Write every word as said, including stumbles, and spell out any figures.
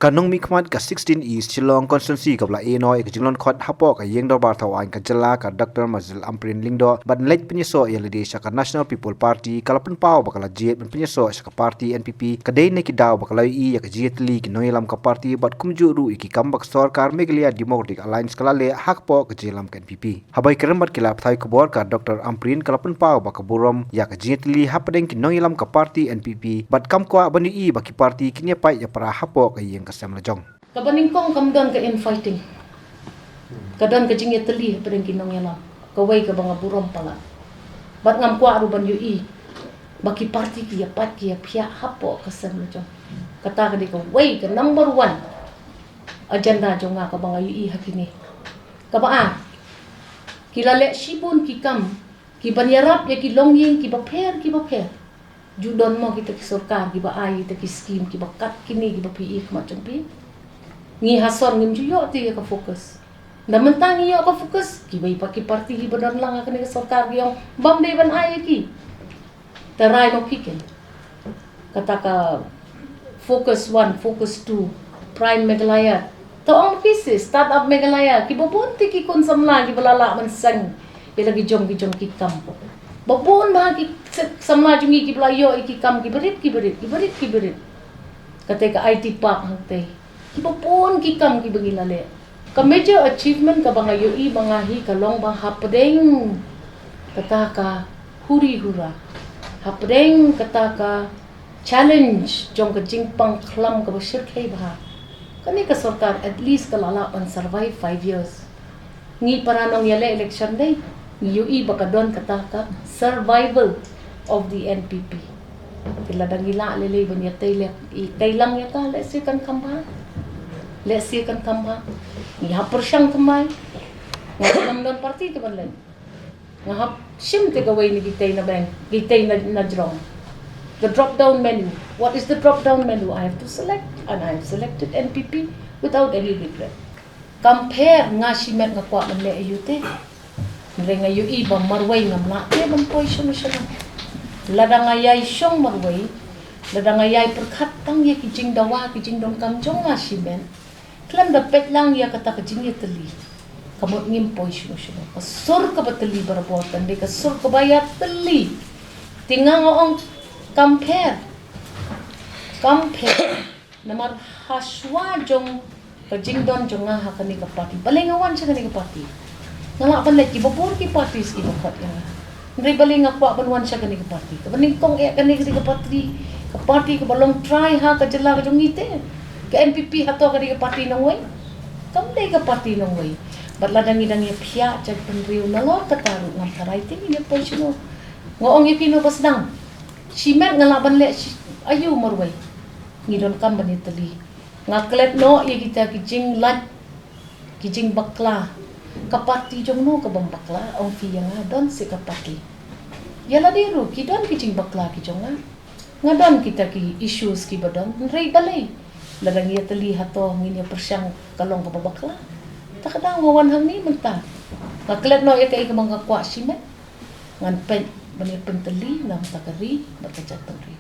Ka nongmihkhmat ka sixteen East Shillong Constituency kaba la ïehnoh ïa ka jinglong khot hapoh ka ïing dorbar thaw aiñ ka jylla ka Doctor Marzil Ampareen Lyngdoh bad leit pynïasoh ïa lade sha ka National People Party ka la pynpaw ba ka la jied ban pynïasoh sha ka party N P P ka dei na ki daw ba ka la ïohi ïa ka jingïatylli ki nongïalam ka party bad kumjuh ruh ïa ki kam ba ka sorkar Meghalaya Democratic Alliance ka la leh hapoh ka jingïalam ka N P P. Haba ïakren bad ki lad pathai khubor ka Doctor Ampareen ka la pynpaw ba ka burom ïa ka jingïatylli hapdeng ki nongïalam ka party N P P bad kam kwah ban ïohi ba ki party kin ïapait ïapra hapoh ka ïing ka sem la jong. Kaba nyngkong kam don ka infighting. Ka don ka jingïatylli hapdeng ki nongïalam. Kawei kaba nga burom palat. Bad ngam kwah ruh ban ïohi ba ki party ki ïapait ki ïaphiah hapoh ka sem la jong. Kata ka dei kawei ka number one agenda jong nga kaba nga ïohi ha kine. Kaba ar, ki la leh shibun ki kam kiban ïarap ïa ki longïing kiba pher kiba pher. Ju don mo kita ki sorkar kiba ai kita ki skim kiba kat kine kiba phi ïohi khmat jong phi. Ngi ha sor ngim ju ïoh te ïa ka focus. Na mynta ngi ïoh ka focus, kiba ïa ki party kiba don lang ha kane ka sorkar ki ong bam dei ban ai ïa ki. Te rai mo phi ken. Kata ka focus one, focus two, Prime Meghalaya. To ong phi si, Startup Meghalaya, kiba bun te ki khun samla kiba la lah ban seng ïa la ki jong ki jong ki kam. Ba bun bha ki samla jong ngi kiba la ïoh ïa ki kam kiba rit kiba rit kiba rit kiba rit. Kata ka I T park hangtei. Kiba bun ki kam kiba ngi la leh. Ka major achievement kaba nga ïohi ba nga hi ka long ba hapdeng kata ka huri hura, hapdeng kata ka challenge jong ka jingpang khlam kaba shyrkhei bha, kane ka sorkar at least ka la lah ban survive five years. Ngi para nongïaleh election dei, ngi ïohi ba ka don kata ka survival of the N P P. Te lada ngi lah lei lei ban ïatei leh, i tei lang ïa ka, lehse kan kham bha. Lehse kan kham bha. Ngi hap pyrshang thymmai. Nga ngam don party te ban leit. Nga hap shim te kawei na kitei na bank, kitei na, na jrong. The drop down menu. What is the drop down menu? I have to select, and I have selected N P P without any regret. Kam pher nga shimet nga kwah ban leh aïu te. Hynrei nga ïohi ba marwei ngam lah te ban poi shong shong. Lada nga ïai shong marwei, lada nga ïai pyrkhat tang ïa ki jingdawa ki jingdonkam jong nga shimet. Khlem da peit lang ïa kata ka jingïatylli, ka mut ngim poi shong shong. Ka sur kaba tylli barabor kan dei ka sur kaba ïatylli. Te nga nga ong kam pher. Kam pher. Namar ha shuwa jong ka jingdon jong nga ha kane ka party, balei nga wan sha kane ka party? Nga lah ban leit, kiba bun ki party kiba khot ïa nga. Hynrei balei nga kwah ban wan sha kane ka party? Kaba nyngkong eh kane ka dei ka party, ka party kaba long trai ha ka jylla ka jong ngi te. Ka N P P hato ka dei ka party nongwei? Kam dei ka party nongwei. Bad lada ngi dang ïaphiah jaitbynriew nalor kata ruh ngam tharai te ngin ïa poi shano. Nga ong ïa phi, no ba sdang. Shimet nga lah ban leh shi, aïu marwei. Ngi donkam ban ïatylli. Nga klet noh ïa kita ki jinglait, ki jingbakla. Ka party jong no ka bym bakla, ong phi ïa nga, don se ka party. Ïa lade ruh ki don ki jingbakla ki jong nga. Nga don kita ki issues kiba don, hynrei balei? Lada ngi ïatylli hato ngin ïa pyrshang ka long kaba bakla. Ta ka daw nga wan hangne mynta. Nga klet noh ïa kaei kaba nga kwah shimet. Ngan peit ban ïa pyntylli na ka bynta ka ri bad ka jaitbynriew.